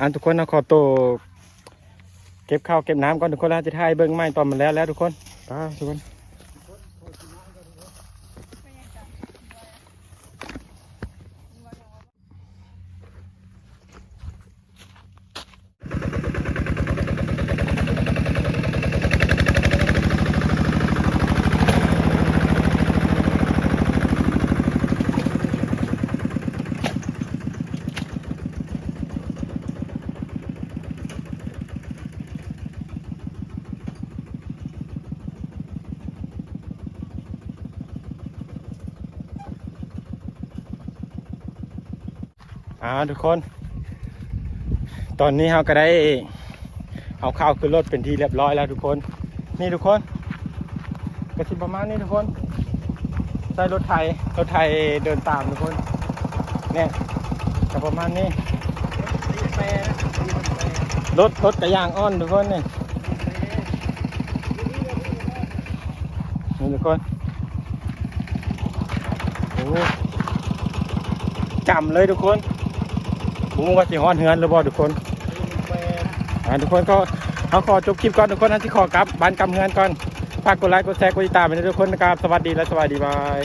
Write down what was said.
ອັນທຸກຄົນ ເຮົາຂໍໂຕເກັບເຂົ້າເກັບນ້ຳກ່ອນທຸກຄົນ ແລ້ວເຮົາຈະຖ່າຍເບິ່ງໃໝ່ຕອນມັນແລ້ວແລ້ວທຸກຄົນ ໄປທຸກຄົນ. ອ່າ ທຸກຄົນ ຕອນນີ້ເຮົາກໍໄດ້ເອົາເຂົ້າຂຶ້ນລົດເປັນທີ່ຮຽບຮ້ອຍແລ້ວທຸກຄົນ. ນີ້ທຸກຄົນ ກໍຊິປະມານນີ້ທຸກຄົນ ໃຊ້ລົດໄຖ ລົດໄຖເດີນຕາມທຸກຄົນ ແນ່ ກໍປະມານນີ້ ລົດ ລົດກະຢາງອ່ອນທຸກຄົນນີ້. ນີ້ທຸກຄົນ ໂອ້ ຈຳເລີຍທຸກຄົນ ບໍ່ຮູ້ວ່າຊິຮອດເຮືອນຫຼືບໍ່ທຸກຄົນ. ອ່າ ທຸກຄົນ ກໍເຮົາຂໍຈົບຄລິບກ່ອນທຸກຄົນ ເຮົາຊິຂໍກັບບ້ານກັບເຮືອນກ່ອນ. ຝາກກົດໄລ ກົດແຊ ກົດຕິດຕາມໃຫ້ທຸກຄົນນະຄັບ. ສະຫວັດດີ ແລະ ສະບາຍດີ ບາຍ.